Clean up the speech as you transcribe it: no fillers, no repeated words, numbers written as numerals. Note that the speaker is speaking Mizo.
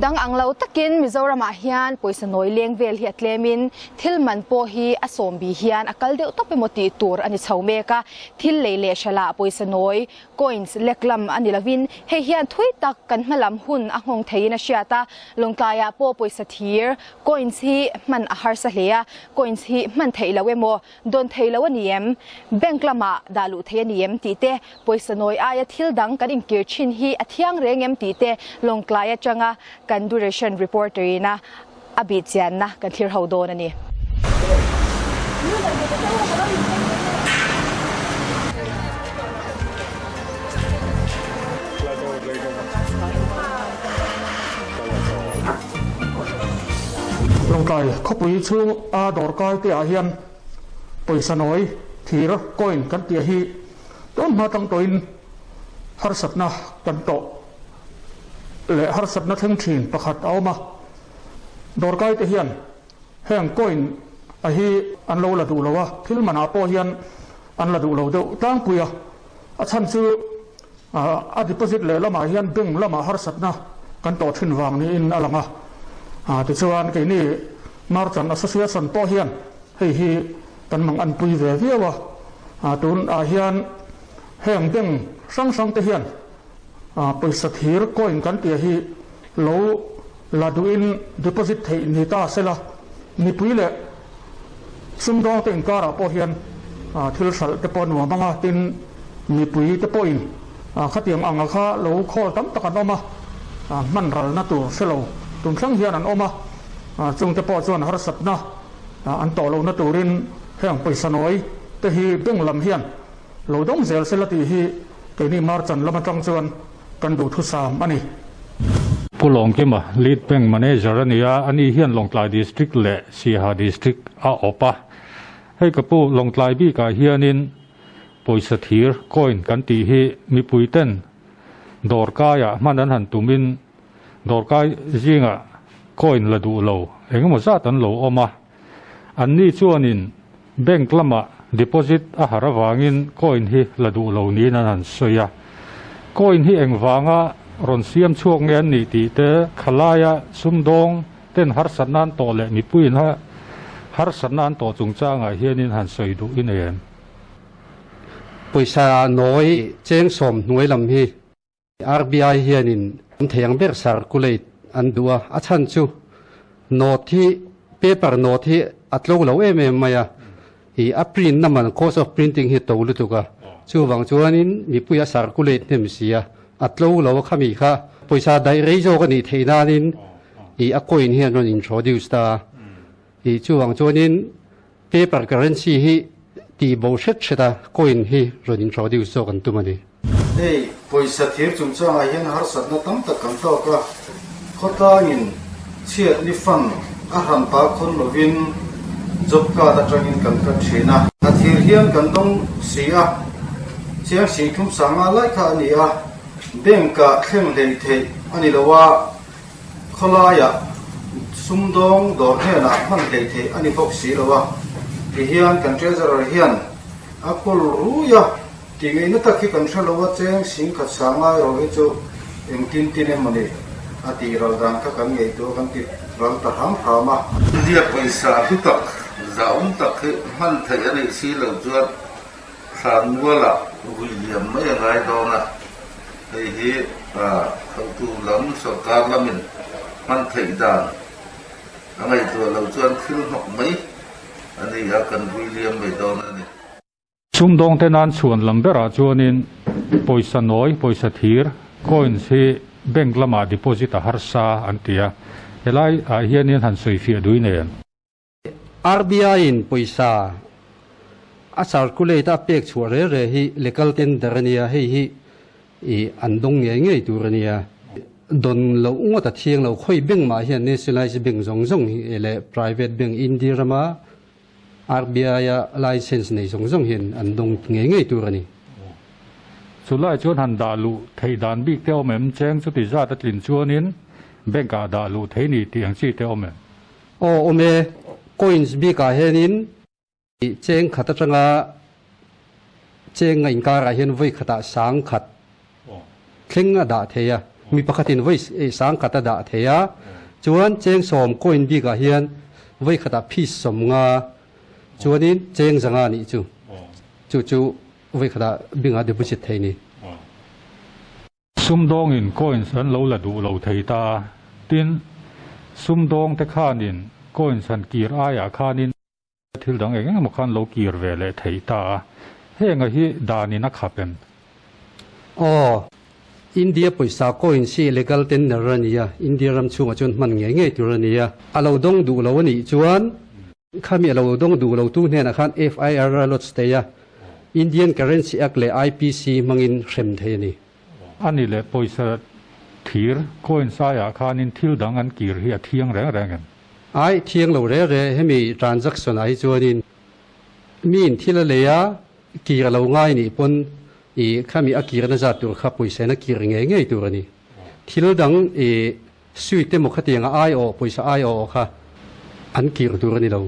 dang ang lo takin Mizoramah hian pawisa nawi leng vel hi a tlemin thil man pawh hi a sawmbi hian a kal deuh tawp emaw tih tur a ni chho mek a. Thil lei leh hralah pawisa nawi, coins, lek lam a ni lovin hei hian thui tak kan hma lam hun a nghawng theiin a hriat a. Lawngtlaiah pawh pawisa thir, coins, hi hman a harsa hle a, coins hi hman theih loh emaw Dawn thei lo a ni em? Bank lamah dah luh thei a ni em tih te, pawisa nawi aia thil dang kan inkir thin hi a thiang reng em tih te Lawngtlai atanga kan Duration reporter ina a bih chianna kan thlir ho dawn a ni. Lawngtlai khawpui chhung a dawrkai te ah hian pawisa nawi thir coin kan tih hi tun hma tang tawhin harsatna kan tawh leh harsatna thleng thin pakhat a awm a. Dawrkai te hian heng coin a hi an lo la duh lo a, thil manah pawh hian an la duh lo deuh tlangpui a, a chhan chu A deposit leh lamah hian bank lamah harsatna kan tawh thin vang niin a lang a. Tichuan keini Merchant Association pawh hian hei hi kan mang anpui ve viau a. Tunah hian heng bank hrang hrang te hian pawisa thir coin kan tih hi lo la duhin deposit theih ni ta sela mipui leh sumdawng te inkarah pawh hian thil hralh te pawh nuam ang a, tin mipui te pawhin khatiang anga kha lo khawl tam tak an awm a, hman ralna tur hre lo tum thleng hian an awm a, chung te pawh chuan harsatna an tawh lohna turin heng pawisa nawi te hi bank lam hian lo dawng zel sela tih hi keini Marchan lam atang chuan kan duhthusam a ni. Pu Lawngkima, Lead Bank Manager a ni a, ani hian Lawngtlai District leh Siaha District a awp a. Hei ka pu, Lawngtlai bikah hianin pawisa thir, coin, kan tih hi mipuiten dawrkaiah hman an han tumin dawrkai zingah coin la duh lo engemaw zat an lo awm a. Anni chuanin bank lamah deposit a har avangin coin hi la duh lo niin an han sawi a. Coin hi engvanga rawn siam chhuak nge an nih tih te, khalaia sumdawng ten harsatna an tawh leh mipuiin harsatna an tawh chungchangah hianin han sawi duh i nei em? Pawisa nawi cheng sawm hnuai lam hi RBI hianin an thei ang ber circulate an duh a, a chhan chu note hi paper note hi a tlo lo em em mai a, ih a print na man cost of printing hi to lutuk a, chuvang chuanin mipui a circulate hnem si a, a tlo lo a khami kha pawisa daih rei zawk a nih theih nanin ih a coin hian rawn introduce ta a, ih chuvang chuanin paper currency hi tih bo hret hret a coin hi rawn introduce zawk an tum a ni. Hei, pawisa thir chungchangah hian harsatna tam tak kan tawk a, khawtlangin chhiat ni fan a hran pa khawn lovin job card atangin kan cut thin a. A thir hian kan dawng si a, chiang singthum sanga lai kha a ni a, bank-ah thleng hlei theih a ni lo a, Khawlaiah sumdawng dawr hnenah hman hlei theih a ni bawk si lo a, tihian kan Treasurer hian a kawl rui a, tih ngaihna tak hi kan hre lo a, cheng singkhat sang ngai rawh hi chu engtin tin emaw ni a tih ral dan kha kan ngaihtuah kan ti ral ta hram hram a. India pawisa hlu tak, zahawm tak hi hman theih a nih si lo chuan Thlanmualah vui liam mai a ngai dawn a, hei hi hotu lam sorkar lamin hman theih dan a ngaihtuah lo chuan thil hnawk mai a ni a, kan vui liam mai dawn a ni. Sumdawng te nan chhuan lam berah chuanin pawisa nawi, pawisa thir, coins, hi bank lamah deposit a harsa an ti a, helai ah hianin han sawifiah dui nei em? RBI in pawisa a circulate a pek chhuah reh reh hi legal tender a nia, hei hi ih an dawng ngei ngei tur a nia. Dawn loh ngawt a thiang lo, khawi bank mah hian nationalise bank zawng zawng hi leh private bank India rama RBI a license nei zawng zawng hian an dawng ngei ngei tur a ni. Chulai chuan han dah luh theih dan bik te awm em? Cheng chuti zat a tlin chuanin bank ah dah luh thei ni tih ang chi te awm em? Aw awm e, coins bikah hianin cheng khat atanga cheng a inkarah hian vawi khatah sang khat thleng a dah thei a. Mi pakhatin vawi sangkhat a dah thei a, chuan cheng sawm coin bikah hian vawi khatah piece 50 chuanin cheng 500 nih chu. Chu chu vawi khatah bingah deposit thei ni. Sumdawngin coins an lo la duh lo thei ta a, tin, sumdawngte khanin coins han kir aiah khanin thil dang eng engemaw khan lo kir ve leh thei ta a, henga hi danin a khap em? Aw, India pawisa coins hi legal tender a ni a, India ram chhungah chuan hman ngei ngei tur a ni a, a lo dawng duh lo a nih chuan Khami a lo dawng duh lotu hnenah khan FIR a lodge thei a, Indian Currency Act leh IPC hmangin hrem thei a ni. A ni leh pawisa thir, coins, aiah khanin thil dang an kir hi a thiang reng reng em? Ai, thiang lo re re, hemi transaction ah hi chuanin miin thil a lei a, kir a lo ngai nih pawn i khami a kirna zat tur kha pawisa in a kir ngei ngei tur a ni. Thil dang i Suite emaw khatianga aiawh, pawisa aiawh kha an kir tur a ni lo.